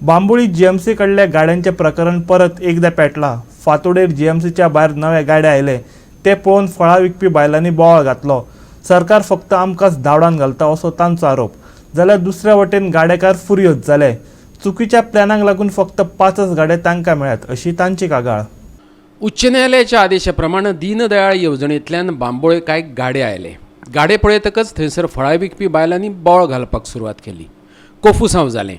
Bambolim GMC कडल्या गाड्यांचें प्रकरण परत एकदा पेटलां. फांतोडेर जीएमसीच्या भायर नवे गाडे आयले ते पळोवन फळां विकपी बायलांनी बोवाळ घातलो. सरकार फक्त आमकांच धांवडावन घालता असो तांचो आरोप. जाल्यार दुसऱ्या वटेन गाडेकार फुर्योज जाले. चुकीच्या प्लॅनाक लागून फक्त पांचच गाडे तांकां मेळ्ळ्यात अशी तांची कागाळ. उच्च न्यायालयाच्या आदेशा प्रमाण दीनदयाळ येवजणेंतल्यान बांबोळे कांय गाडे आयले. गाडे पळयतकच थंयसर फळां विकपी बायलांनी बोवाळ घालपाक सुरवात केली. कोफुसांव जालें.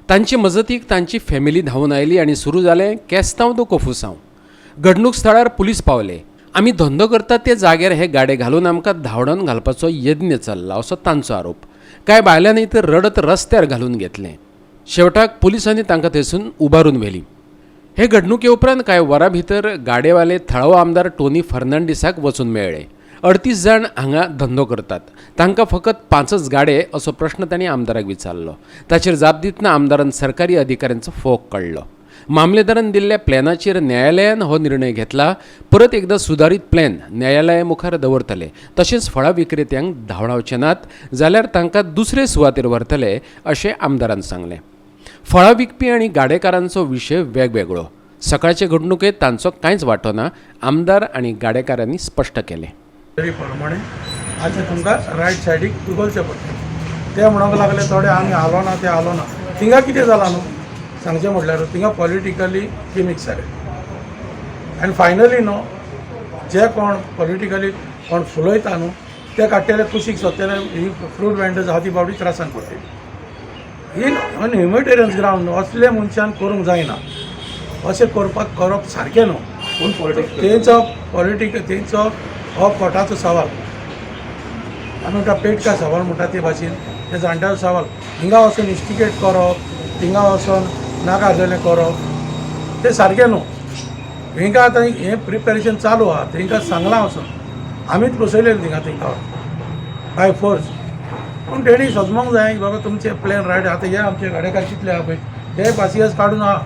तांचे मजतीक तांची फॅमिली धांवून आयली आनी सुरू जालें केस्तांव दो कोफुसांव. घडणूक स्थळार पुलीस पावले. आमी धंदो करतात ते जाग्यार हे गाडे घालून आमकां धांवडावन घालपाचो यत्न चल्ला असो तांचो आरोप. कांय बायलांनी तर रडत रस्त्यार घालून घेतलें. शेवटाक पुलिसांनी तांकां थंयसून उबारून व्हेली. हे घडणुके उपरांत कांय वरां भितर गाडेवाले थळावो आमदार टोनी फर्नांडीसाक वचून मेळ्ळे. 38 जाण हांगा धंदो करतात, तांकां फकत पांचच गाडे असो प्रश्न तांणी आमदाराक विचारलो. ताचेर जाप दितना आमदारान सरकारी अधिकाऱ्यांचो फोग काडलो. मामलेदारान दिल्ल्या प्लॅनाचेर न्यायालयान हो निर्णय घेतला. परत एकदां सुदारीत प्लॅन न्यायालया मुखार दवरतले. तशेंच फळां विक्रेत्यांक धांवडावचे नात जाल्यार तांकां दुसरे सुवातेर व्हरतले अशें आमदारान सांगलें. फळां विकपी आनी गाडेकारांचो विशय वेगवेगळो. सकाळचे घडणुकेंत तांचो कांयच वांटो ना, आमदार आनी गाडेकारांनी स्पश्ट केलें. तरी प्रमाणे आतां तुमकां रायट सायडीक उगलचें पडटलें. ते म्हणूंक लागले थोडे, आमी आलो ना, ते आलो ना. थिंगा कितें जालां न्हू, सांगचें म्हटल्यार थिंगा पॉलिटिकली गिमीक जालें आनी फायनली न्हू, जे कोण पॉलिटिकली कोण फुलयता न्हू, ते काडटेले कुशीक सोदतले. ही फ्रूट वेंडर्स आहा ती बावडी त्रासान पडटली. ही ह्युमॅनिटेरियन ग्रावंड न्हू, असले मनशान करूंक जायना. अशें करपाक करप सारकें न्हू. तेंचो पॉलिटीक तेंचो हो कोर्टाचो सवाल. आमी म्हणटा पेटका सवाल म्हणटा ते भाशेन ते जाणट्याचो सवाल. हिंगा वचून इन्स्टिगेट करप, थिंगा वचून नाका जालें करप, तें सारकें न्हू. हिंगा आतां हें प्रिपेरेशन चालू आहा. तेंकां सांगलां वचून, आमीच बसयलेलें थिंगा तेंकां बाय फोर्स. पूण तेणी समजोंक जाय की बाबा तुमचें प्लॅन रायट. आतां हे आमचे गाडेकार कितले आहा पळय, ते पासियेंस काडून आहा.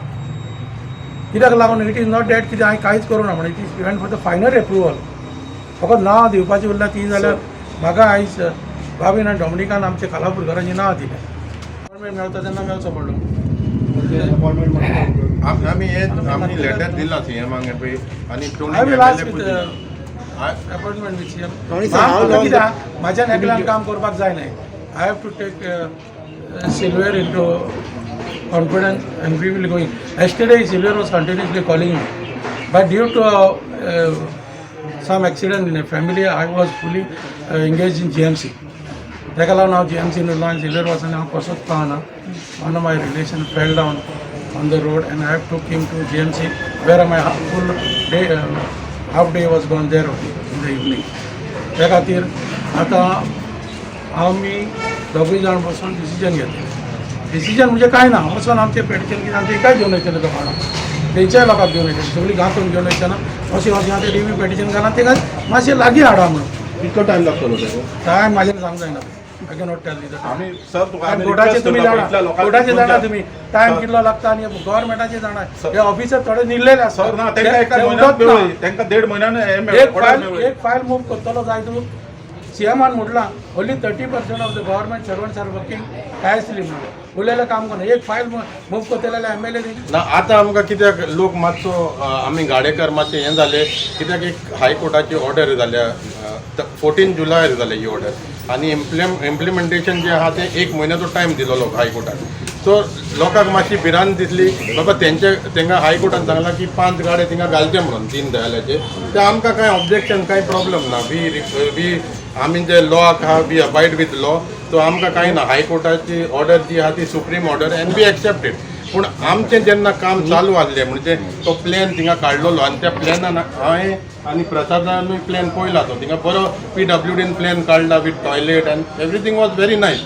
कित्याक लागून, it is not that कितें हांवें कांयच करूं ना म्हणून. It is even for the final approval. फकत नांव दिवपाचें उरलां. ती जाल्यार म्हाका आयज बाबीन आनी डॉमिनिकान आमच्या खालापूरकारांची नांवां दिलें. अपॉयंटमेंट मेळटा तेन्ना मेळचो पडलो. आमी हे आमी लेटर दिला सीएमाक पळय आनी Tony I will ask with appointment with CM. कित्याक म्हाज्यान एकल्यान काम करपाक जायना. I have to take Silveira into confidence and we will going. Yesterday Silveira was continuously calling me, but due to some accident in a family, I was fully engaged in GMC. ताका लागून हांव जीएमसीन उरलो आनी सिल्वेर वचून हांव कसोच पावना. One of my relation fell down on the road and I have took him to GMC, where my full day, half day was gone there in the evening. त्या खातीर आतां आमी दोगूय जाण बसून डिसिजन घेतले. डिसिजन म्हणजे कांय ना, वचून आमचें पेटिशन कितें आमचें एकाय घेवन वयतले लोकांक, तेंच्याय लोकांक घेवन वयतले. सगळीं गांथून घेवन वयतना अशें अशें आतां रिव्यू पेटिशन घाला, तेका मातशें लागीं हाडा म्हणून. कितलो टायम लागतलो तेका? टायम म्हाज्यान सांगूंक जायना. I cannot tell you. आमी सर तुका आमी कोर्टाचे request तुमी करता, जाणा, इतल्या लोकांक कोर्टाचे जाणा तुमच्या- तुमी टायम सर. कितलो लागता आनी गव्हर्मेंटाचे जाणा, हे ऑफिसर थोडे निल्लेले आसता. सर ना, तेंका एका ते म्हयन्यात उदक ना. मेळ्ळी, तेंका देड म्हयन्यान हे मेळ्ळें, एक order file मेळ्ळी. एक फायल मूव करतलो जाय तूं. सीएमान म्हटलां, only 30% of the government servants are working tirelessly म्हणून. उरलेलें काम करना. एक फायल मूव करतले जाल्यार एमएलए ना, आतां आमकां कित्याक लोक मातसो आमी गाडेकार मातशे हें जाले, कित्याक एक हायकोर्टाची ऑर्डर जाल्या, 14 जुलयार जाल्या ही ऑर्डर आनी इम्प्लिमेंटेशन जें आहा तें एक म्हयन्याचो टायम दिलोलो हायकोर्टान. सो लोकांक मातशी भिरांत दिसली, बाबा तेंचे तेंकां हायकोर्टान सांगलां की पांच गाडे थिंगा घालचे म्हणून दीन दयालाचे. ते आमकां कांय ऑब्जेक्शन, कांय प्रॉब्लम ना. We we आमी जे लॉक आहा, we abide with law. So आमकां कांय ना. हायकोर्टाची ऑर्डर जी आहा ती supreme order and we accepted. पूण आमचें जेन्ना काम चालू आहलें, म्हणजे तो प्लॅन थिंगा काडलेलो आनी त्या प्लॅनान हांवें आनी प्रसादानूय प्लॅन पळयला. तो थिंगा बरो पीडब्ल्यूडीन प्लॅन काडला with toilet and everything was very nice.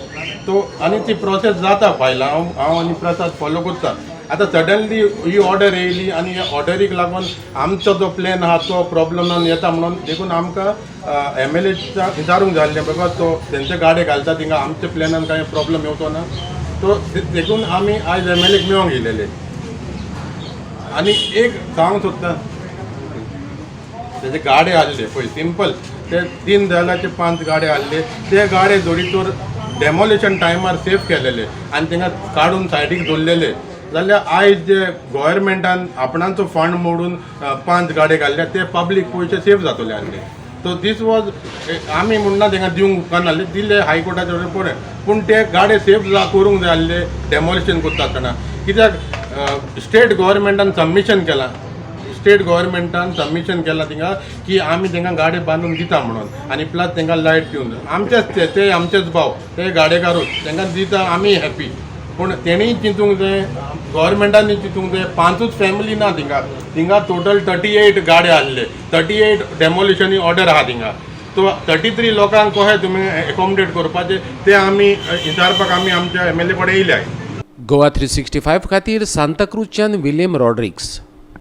So आनी ती प्रोसेस जाता फायलां, हांव आनी प्रसाद फॉलो करता. आतां सडनली ही ऑर्डर येयली आनी ह्या ऑर्डरीक लागून आमचो जो प्लॅन आहा तो प्रॉब्लमान येता म्हणून देखून आमकां एमएलएच्या विचारूंक जाय आसलें, बाबा तो तेंचे गाडे घालता थिंगा आमच्या प्लॅनान कांय प्रॉब्लम येवचो ना. सो देखून आमी आयज एमएलएक मेळोंक येयलेले. आनी एक सांगूंक सोदता, तेजे गाडे आहले पळय, सिंपल ते तीन दयालाचे पांच गाडे आहले, ते गाडे जोडी तर डेमोलिशन टायमार सेफ केलेले आनी थिंगा काडून सायडीक दवरलेले. जाल्यार आयज जे गोवोरमेंटान आपणाचो फंड मोडून पांच गाडे घाल्ले ते पब्लीक पयशे सेफ जातले आसले. सो दीस वॉज, आमी म्हणना तांकां दिवंक उपकारनासले, दिले हायकोर्टाचे ऑर्डर पळय, पूण ते गाडे सेफ करूंक जाय आसले डेमोलिशन करता आसतना, कित्याक स्टेट गोवोरमेंटान सबमिशन केलां, स्टेट गव्हर्मेंटान सबमिशन केलां थिंगा की आमी तांकां गाडे बांदून दिता म्हणून आनी प्लस तांकां लायट दिवन. आमचेच ते, ते आमचेच भाव, ते गाडेकारूच, तांकां दिता आमी हॅपी, पूण तेणीय चिंतूंक जाय, गव्हर्मेंटानूय चिंतूंक जाय. पांचूच फॅमिली ना थिंगा, थिंगा टोटल 38 गाडे आहले, 38 डेमोलिशनी ऑर्डर आहा थिंगा. सो 33 लोकांक कशें तुमी एकोमोडेट करपाचें तें आमी विचारपाक आमी आमच्या एमएलए कडेन येयल्या. गोवा 365 खातीर सांताक्रूजच्यान विलियम रॉड्रिक्स.